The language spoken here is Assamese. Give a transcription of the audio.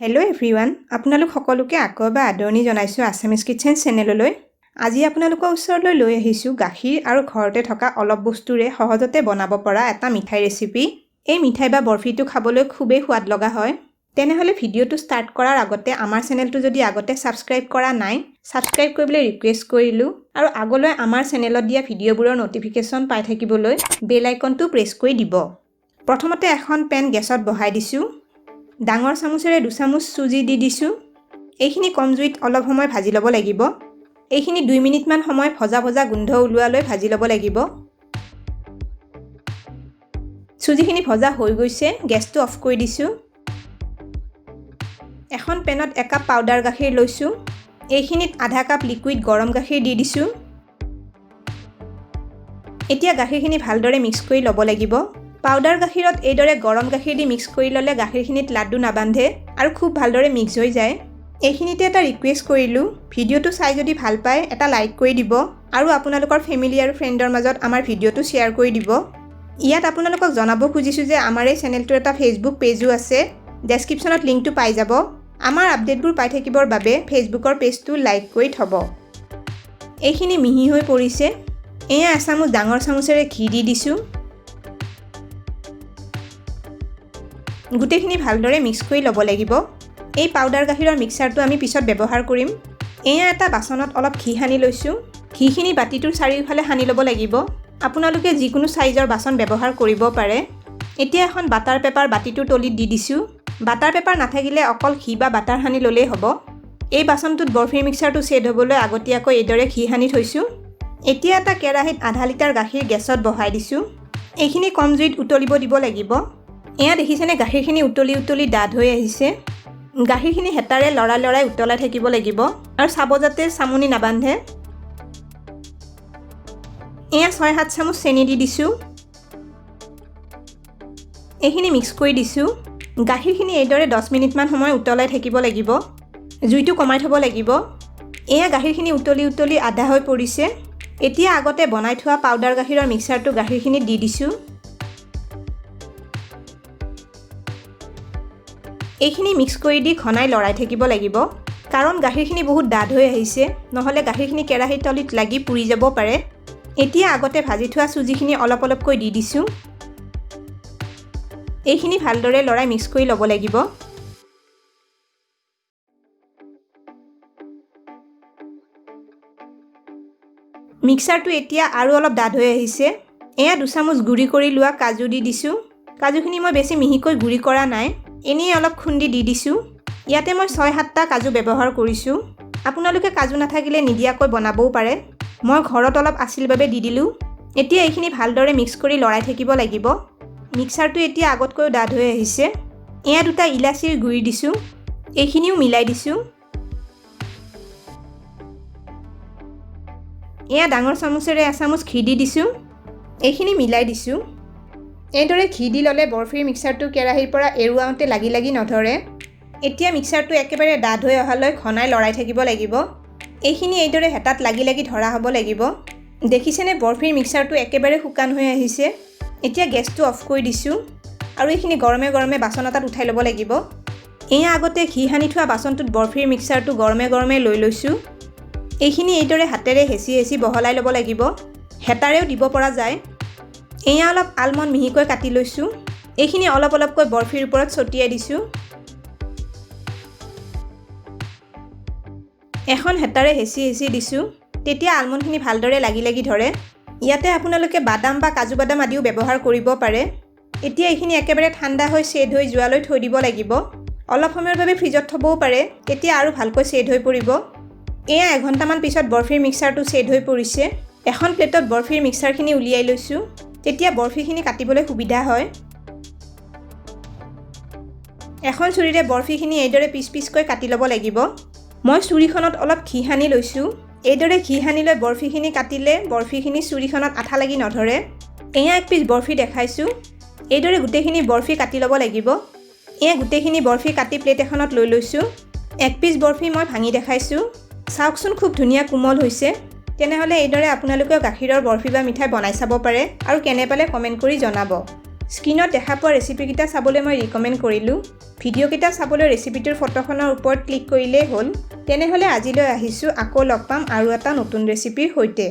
হেল্ল' এভৰিৱান, আপোনালোক সকলোকে আকৌ এবাৰ আদৰণি জনাইছোঁ আছামিজ কিটচেন চেনেললৈ। আজি আপোনালোকৰ ওচৰলৈ লৈ আহিছোঁ গাখীৰ আৰু ঘৰতে থকা অলপ বস্তুৰে সহজতে বনাব পৰা এটা মিঠাই ৰেচিপি। এই মিঠাই বা বৰফিটো খাবলৈ খুবেই সোৱাদ লগা হয়। তেনেহ'লে ভিডিঅ'টো ষ্টাৰ্ট কৰাৰ আগতে আমাৰ চেনেলটো যদি আগতে ছাবস্ক্ৰাইব কৰা নাই, ছাবস্ক্ৰাইব কৰিবলৈ ৰিকুৱেষ্ট কৰিলোঁ আৰু আগলৈ আমাৰ চেনেলত দিয়া ভিডিঅ'বোৰৰ ন'টিফিকেশ্যন পাই থাকিবলৈ বেল আইকনটো প্ৰেছ কৰি দিব। প্ৰথমতে এখন পেন গেছত বহাই দিছোঁ। ডাঙৰ চামুচেৰে 2 চামুচ চুজি দি দিছোঁ। এইখিনি কম জুইত অলপ সময় ভাজি ল'ব লাগিব। এইখিনি 2 মিনিটমান সময় ভজা ভজা গোন্ধ ওলোৱালৈ ভাজি ল'ব লাগিব। চুজিখিনি ভজা হৈ গৈছে, গেছটো অফ কৰি দিছোঁ। এখন পেনত একাপ পাউডাৰ গাখীৰ লৈছোঁ। এইখিনিত আধা কাপ লিকুইড গৰম গাখীৰ দি দিছোঁ। এতিয়া গাখীৰখিনি ভালদৰে মিক্স কৰি ল'ব লাগিব। পাউডাৰ গাখীৰত এইদৰে গৰম গাখীৰ দি মিক্স কৰি ল'লে গাখীৰখিনিত লাডু নাবান্ধে আৰু খুব ভালদৰে মিক্স হৈ যায়। এইখিনিতে এটা ৰিকুৱেষ্ট কৰিলোঁ, ভিডিঅ'টো চাই যদি ভাল পায় এটা লাইক কৰি দিব আৰু আপোনালোকৰ ফেমিলি আৰু ফ্ৰেণ্ডৰ মাজত আমাৰ ভিডিঅ'টো শ্বেয়াৰ কৰি দিব। ইয়াত আপোনালোকক জনাব খুজিছোঁ যে আমাৰ এই চেনেলটোৰ এটা ফেচবুক পেজো আছে। ডেছক্ৰিপশ্যনত লিংকটো পাই যাব। আমাৰ আপডেটবোৰ পাই থাকিবৰ বাবে ফেচবুকৰ পেজটো লাইক কৰি থ'ব। এইখিনি মিহি হৈ পৰিছে। এয়া এচামুচ ডাঙৰ চামুচেৰে ঘি দি দিছোঁ। গোটেইখিনি ভালদৰে মিক্স কৰি ল'ব লাগিব। এই পাউডাৰ গাখীৰৰ মিক্সাৰটো আমি পিছত ব্যৱহাৰ কৰিম। এয়া এটা বাচনত অলপ ঘি সানি লৈছোঁ। ঘিখিনি বাতিটোৰ চাৰিওফালে সানি ল'ব লাগিব। আপোনালোকে যিকোনো চাইজৰ বাচন ব্যৱহাৰ কৰিব পাৰে। এতিয়া এখন বাটাৰ পেপাৰ বাতিটোৰ তলিত দি দিছোঁ। বাটাৰ পেপাৰ নাথাকিলে অকল ঘি বা বাটাৰ সানি ল'লেই হ'ব। এই বাচনটোত বৰফিৰ মিক্সাৰটো ছেট হ'বলৈ আগতীয়াকৈ এইদৰে ঘি সানি থৈছোঁ। এতিয়া এটা কেৰাহীত আধা লিটাৰ গাখীৰ গেছত বহাই দিছোঁ। এইখিনি কম জুইত উতলিব দিব লাগিব। এয়া দেখিছেনে, গাখীৰখিনি উতলি উতলি ডাঠ হৈ আহিছে। গাখীৰখিনি হেতাৰে লৰাই লৰাই উতলাই থাকিব লাগিব আৰু চাব যাতে চামনি নাবান্ধে। এয়া 6-7 চামুচ চেনি দি দিছোঁ। এইখিনি মিক্স কৰি দিছোঁ। গাখীৰখিনি এইদৰে 10 মিনিটমান সময় উতলাই থাকিব লাগিব। জুইটো কমাই থ'ব লাগিব। এয়া গাখীৰখিনি উতলি উতলি আধা হৈ পৰিছে। এতিয়া আগতে বনাই থোৱা পাউডাৰ গাখীৰৰ মিক্সাৰটো গাখীৰখিনিত দি দিছোঁ। এইখিনি মিক্স কৰি দি ঘনাই লৰাই থাকিব লাগিব, কাৰণ গাখীৰখিনি বহুত ডাঠ হৈ আহিছে। নহ'লে গাখীৰখিনি কেৰাহীৰ তলিত লাগি পুৰি যাব পাৰে। এতিয়া আগতে ভাজি থোৱা চুজিখিনি অলপ অলপকৈ দি দিছোঁ। এইখিনি ভালদৰে লৰাই মিক্স কৰি ল'ব লাগিব। মিক্সাৰটো এতিয়া আৰু অলপ ডাঠ হৈ আহিছে। এয়া 2 চামুচ গুড়ি কৰি লোৱা কাজু দি দিছোঁ। কাজুখিনি মই বেছি মিহিকৈ গুড়ি কৰা নাই, এনেই অলপ খুন্দি দি দিছোঁ। ইয়াতে মই 6-7টা কাজু ব্যৱহাৰ কৰিছোঁ। আপোনালোকে কাজু নাথাকিলে নিদিয়াকৈ বনাবও পাৰে। মই ঘৰত অলপ আছিল বাবে দি দিলোঁ। এতিয়া এইখিনি ভালদৰে মিক্স কৰি লৰাই থাকিব লাগিব। মিক্সাৰটো এতিয়া আগতকৈও ডাঠ হৈ আহিছে। এয়া দুটা ইলাচিৰ গুড়ি দিছোঁ। এইখিনিও মিলাই দিছোঁ। এয়া ডাঙৰ চামুচেৰে এচামুচ ঘি দি দিছোঁ। এইখিনি মিলাই দিছোঁ। এইদৰে ঘি দি ল'লে বৰফিৰ মিক্সাৰটো কেৰাহীৰ পৰা এৰুৱাওঁতে লাগি লাগি নধৰে। এতিয়া মিক্সাৰটো একেবাৰে ডাঠ হৈ অহালৈ ঘনাই লৰাই থাকিব লাগিব। এইখিনি এইদৰে হেতাত লাগি লাগি ধৰা হ'ব লাগিব। দেখিছেনে, বৰফিৰ মিক্সাৰটো একেবাৰে শুকান হৈ আহিছে। এতিয়া গেছটো অফ কৰি দিছোঁ আৰু এইখিনি গৰমে গৰমে বাচন এটাত উঠাই ল'ব লাগিব। এয়া আগতে ঘি সানি থোৱা বাচনটোত বৰফিৰ মিক্সাৰটো গৰমে গৰমে লৈ লৈছোঁ। এইখিনি এইদৰে হাতেৰে হেঁচি হেঁচি বহলাই ল'ব লাগিব। হেতাৰেও দিব পৰা যায়। এয়া অলপ আলমণ্ড মিহিকৈ কাটি লৈছোঁ। এইখিনি অলপ অলপকৈ বৰফিৰ ওপৰত ছটিয়াই দিছোঁ। এখন হেতাৰে হেঁচি হেঁচি দিছোঁ, তেতিয়া আলমণ্ডখিনি ভালদৰে লাগি লাগি ধৰে। ইয়াতে আপোনালোকে বাদাম বা কাজু বাদাম আদিও ব্যৱহাৰ কৰিব পাৰে। এতিয়া এইখিনি একেবাৰে ঠাণ্ডা হৈ ছেট হৈ যোৱালৈ থৈ দিব লাগিব। অলপ সময়ৰ বাবে ফ্ৰিজত থ'বও পাৰে, তেতিয়া আৰু ভালকৈ ছেট হৈ পৰিব। এয়া এঘণ্টামান পিছত বৰফিৰ মিক্সাৰটো ছেট হৈ পৰিছে। এখন প্লেটত বৰফিৰ মিক্সাৰখিনি উলিয়াই লৈছোঁ, তেতিয়া বৰফিখিনি কাটিবলৈ সুবিধা হয়। এখন চুৰিৰে বৰফিখিনি এইদৰে পিচ পিচকৈ কাটি ল'ব লাগিব। মই চুৰিখনত অলপ ঘি সানি লৈছোঁ। এইদৰে ঘি সানি লৈ বৰফিখিনি কাটিলে বৰফিখিনি চুৰিখনত আঠা লাগি নধৰে। এয়া এক পিচ বৰফি দেখাইছোঁ। এইদৰে গোটেইখিনি বৰফি কাটি ল'ব লাগিব। এয়া গোটেইখিনি বৰফি কাটি প্লেট এখনত লৈ লৈছোঁ। এক পিচ বৰফি মই ভাঙি দেখাইছোঁ। চাওকচোন, খুব ধুনীয়া কোমল হৈছে। তেনেহ'লে এইদৰে আপোনালোকেও গাখীৰৰ বৰফি বা মিঠাই বনাই চাব পাৰে আৰু কেনে পালে কমেণ্ট কৰি জনাব। স্ক্ৰীণত দেখা পোৱা ৰেচিপিকেইটা চাবলৈ মই ৰিকমেণ্ড কৰিলোঁ। ভিডিঅ'কেইটা চাবলৈ ৰেচিপিটোৰ ফটোখনৰ ওপৰত ক্লিক কৰিলেই হ'ল। তেনেহ'লে আজিলৈ আহিছোঁ, আকৌ লগ পাম আৰু এটা নতুন ৰেচিপিৰ সৈতে।